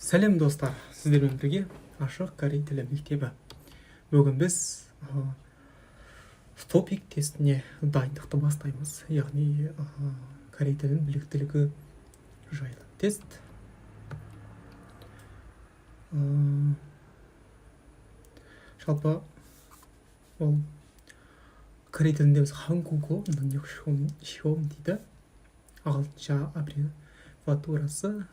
Сәлем, достар! Сіздермен бірге Ашық корей тілі мектебі. Бүгін біз ТОПИК тестіне дайындықты бастаймыз, яғни корей тілінің біліктілігі жайлы тест. Жалпы ол корей тілінде біз 한국어 능력 시험 дейді, ағылшынша аббревиатурасы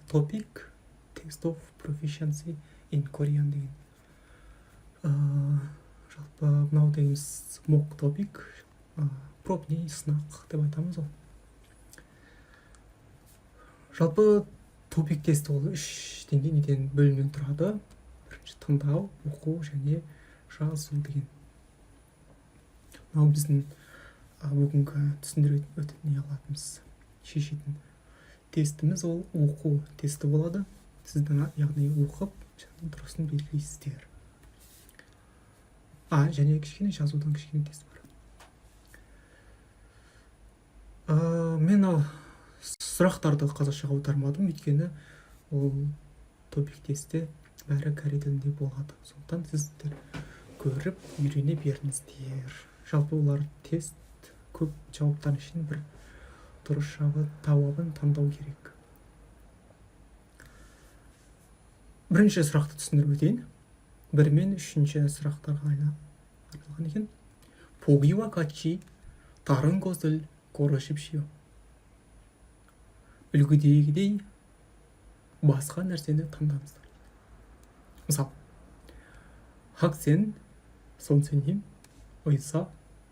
TOPIK, Test of Proficiency in Korean деген. Жалпы мынау дегеніміз mock TOPIK, пробный сынақ деп айтамыз ғой. Жалпы TOPIK тест ол үш деңгей неден, бөлімнен тұрады. Бірінші тыңдау, оқу және жазу деген. Мынау біздің бүгінгі түсіндіріп өтіп не қылатынымыз, шешетін тестіміз ол оқу тесті болады. Сіздің, яғни, оқып және дұрысын белгілейсіздер. Және кішкене жазудан кішкене тест бар. Мен ал сұрақтарды қазақшаға аудармадым, өйткені ол ТОПИК тесте бәрі корей тілінде болады, сондықтан сіздер көріп үйрене беріңіздер. Жалпы олар тест көп жауаптардың ішінен бір дұрыс жауабын таңдау керек. Бірінші сұрақты түсіндіріп өтейін. Бір мен үшінші сұрақтарға арналған екен. 보기와 같이 다른 것을 고르십시오. Үлгідегідей басқа нәрсені таңдаңыздар. Мысалы, 학생, 선생님, 의사,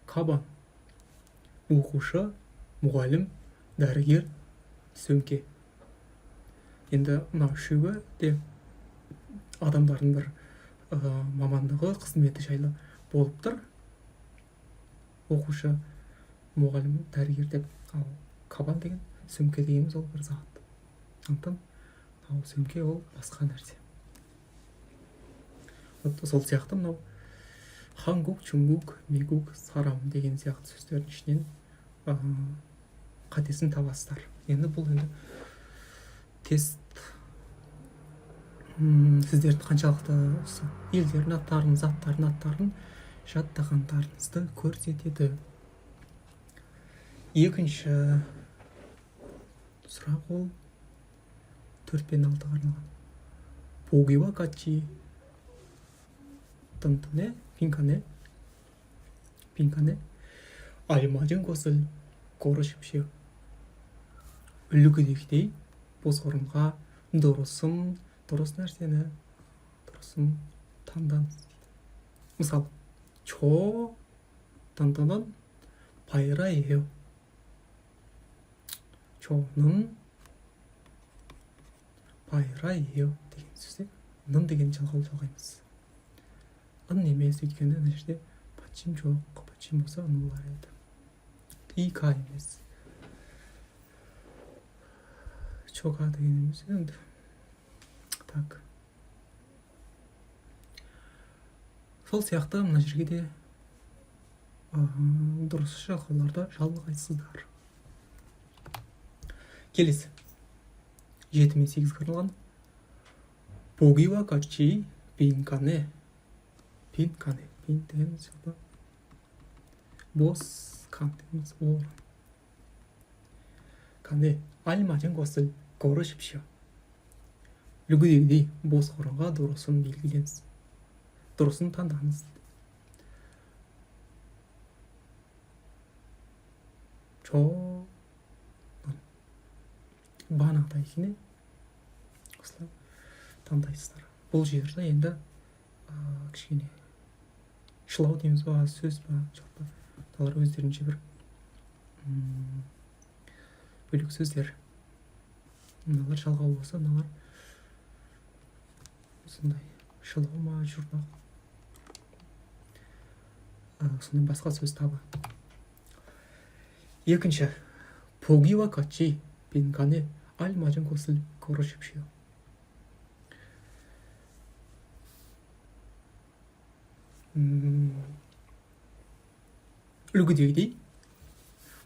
가방. Оқушы, мұғалім, дәрігер, сөмке. Енді мына үшеуі де адамдардың бір мамандығы, қызметі жайлы болып тұр, оқушы, мұғалім, дәрігер деп. Ал 가방 деген, сөмке дегеніміз ол бір зат, сондықтан ал сөмке ол басқа нәрсе. Вот сол сияқты мынау 한국, 중국, 미국, 사람 деген сияқты сөздердің ішінен қатесін табасыздар. Енді бұл енді тест сіздердің қаншалықты осы елдердің аттарын, заттардың аттарын жаттағандарыңызды көрсетеді. Екінші сұрақ ол 4 пен 6-ға арналған. 보기와 같이 딴딴에 빈칸에 알맞은 것을 고르십시오. Үлгідегідей бос орынға дұрысын, дұрыс нәрсені, дұрысын таңдаңыз дейді. Мысалы, 저 단단한 바이라예요. 저는 바이라예요 деген сөзде 는 деген жалғау жалғаймыз, ын емес, өйткені мына жерде 받침 жоқ. 받침 болса, ын болар еді. И 가 емес, 저가 деген емес енді. Так, сол сияқты мына жерге де дұрыс жалғауларды жалғайсыздар. Келесі 7 мен 8-ге арналған. 보기와 같이 빈칸에 빈칸에 빈 деген жалпы бос, 칸 дегеніміз орын, 칸에 알맞은 것을 고르십시오. Үлгідегідей бос орынға дұрысын белгілеңіз, дұрысын таңдаңыз. Жо бағанағыдай екен, осылай таңдайсыздар. Бұл жерде енді кішкене шылау дейміз ба, сөз ба, жалпы мыналар өздерінше бір бөлек сөздер. Мыналар жалғау болса, мыналар сондай шылау ма, жұрнақ, сондай басқа сөз табы. Екінші. 보기와 같이 빈칸에 알맞은 것을 고르십시오. Үлгідегідей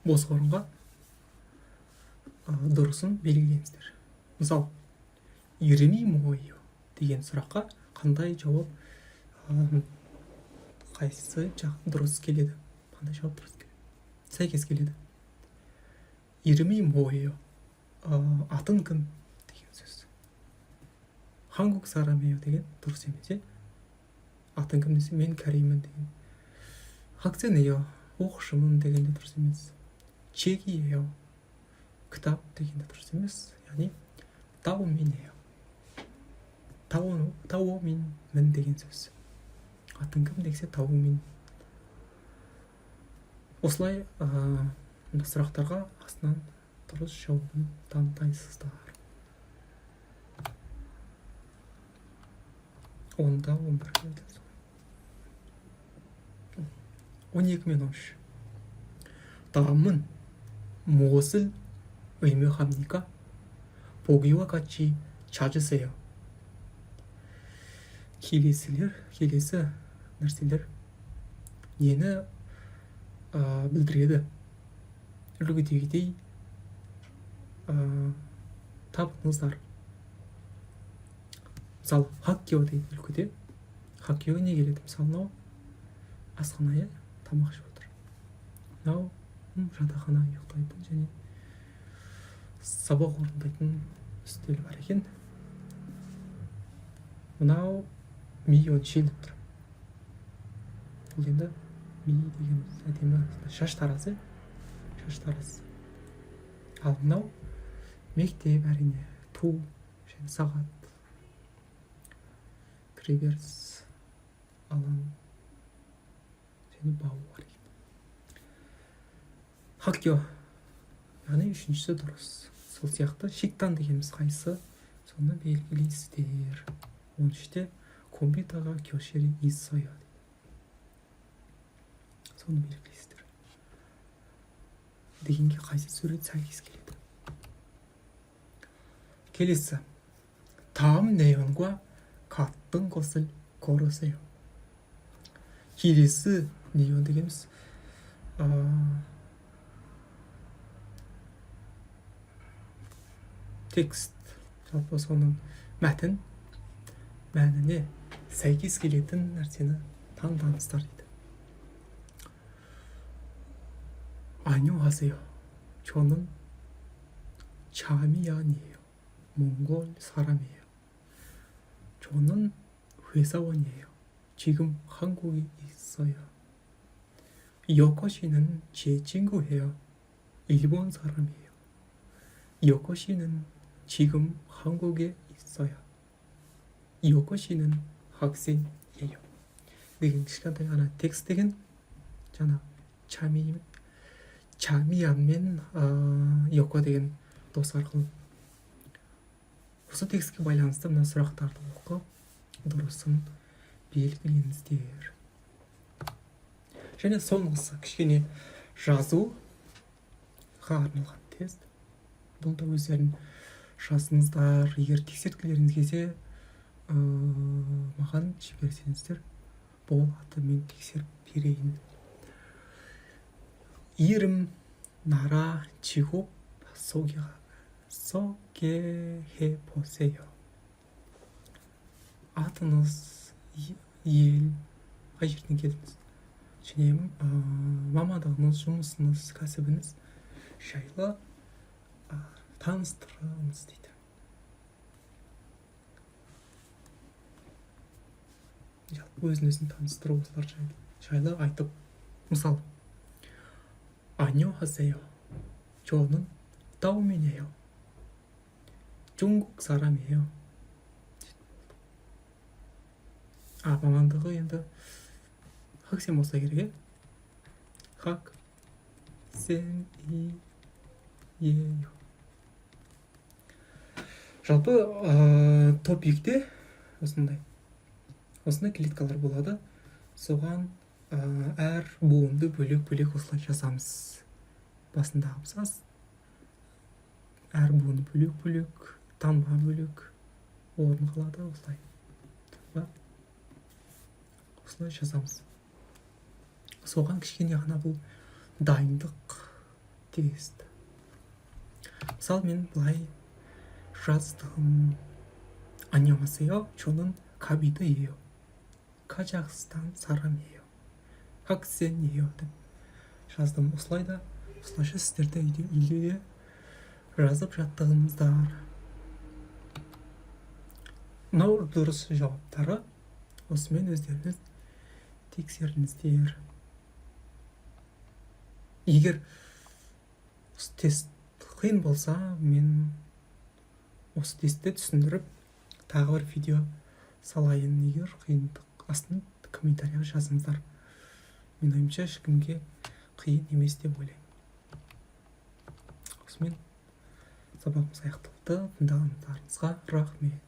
бос орынға дұрысын белгілеңіздер. Мысалы, 이름이 뭐예요? Деген сұраққа қандай жауап, қайсысы дұрыс келеді? Қандай жауап дұрыс келеді? Сәйкес келеді. 이름이 뭐예요? Атың кім деген сөз. 한국 사람이에요 деген дұрыс емес, иә? Атың кім десе, мен кореймін деген. 학생이에요, оқушымын деген де дұрыс емес. 책이에요, кітап деген де дұрыс емес. Яғни тауминео, тауменмін деген сөз. Атың кім десе, таумин. Осылай мына сұрақтарға астынан дұрыс жауабын таңдайсыздар. Онда 11, 12 мен 13. 다음은 무엇을 의미합니까? 보기와 같이 찾으세요. Келесілер, келесі нәрселер нені білдіреді? Үлгідегідей табыңыздар. Мысалы, 학교 дейді үлгіде. 학교 не келеді? Мысалы, мынау асхана, иә, тамақ ішіп отыр. Мынау жатақхана, ұйықтайтын және сабақ орындайтын үстел бар екен. Мынау 미용실 деп тұр. Бұл енді ми деген әдемі шаш таразы, шаш тараз. Ал мынау мектеп, әрине, ту және сағат, кіреберіс алаң және бау бар екен. 학교, яғни үшіншісі дұрыс. Сол сияқты 식당 дегеніміз қайсысы, соны белгілейсіздер. 13-те 컴퓨터가 교실에 있어요. Соны белгілейсіздер. Дегенге қайсы сурет сәйкес келеді? Келесі. 다음 내용과 같은 것을 고르세요. Келесі 내용 дегеніміз текст, жалпы соның мәтін мәніне сәйкес келетін нәрсені таңдаңыздар дейді. 안녕하세요. 저는 자미안이에요. 몽골 사람이에요. 저는 회사원이에요. 지금 한국에 있어요. 여코 씨는 제 친구예요. 일본 사람이에요. 여코 씨는 지금 한국에 있어요. 여코 씨는 학생이에요. Деген кішкентай ғана текст деген жаңа Чамиян мен Йоко деген дос арқылы осы текстке байланысты мына сұрақтарды оқып, дұрысын белгілеңіздер. Және соңғысы кішкене жазуға арналған тест. Бұл да өздерің жазыңыздар. Егер тексерткілеріңіз келсе, маған жіберсеңіздер болады, мен тексеріп берейін. 이름, 나라, 직업 소개해 보세요. Атыңыз, ел, қай жерден келдіңіз және мамандығыңыз, жұмысыңыз, кәсібіңіз жайлы таныстырыңыз дейді. Жалпы өзін өзін таныстыру, осылар жайлы айтып. Мысалы, 안녕하세요. 저는 따오민이에요. 중국 사람이에요. Мамандығы енді 학생 болса керек, иә? 학생이에요. Жалпы топикте осындай клеткалар болады. Соған әр буынды бөлек-бөлек осылай жазамыз. Басында абзац, әр буыны бөлек-бөлек, таңба бөлек орын қалады осылай. Таңба осылай жазамыз. Соған кішкене ғана бұл дайындық тест. Мысалы, мен былай жаздым. 안녕하세요. 저는 가비드예요. Казахстан 사람이에요. 학생이에요 деп жаздым. Осылай да, осылайша сіздер де үйде жазып жаттығыңыздар. Мынау дұрыс жауаптары. Осымен өздеріңіз тексеріңіздер. Егер осы тест қиын болса, мен осы тестті түсіндіріп, тағы бір видео салайын. Егер қиындық, астын комментарийға жазыңыздар. Менің ойымша, ешкімге қиын емес деп ойлаймын. Осымен сабағымыз аяқталды. Тыңдағандарыңызға рахмет.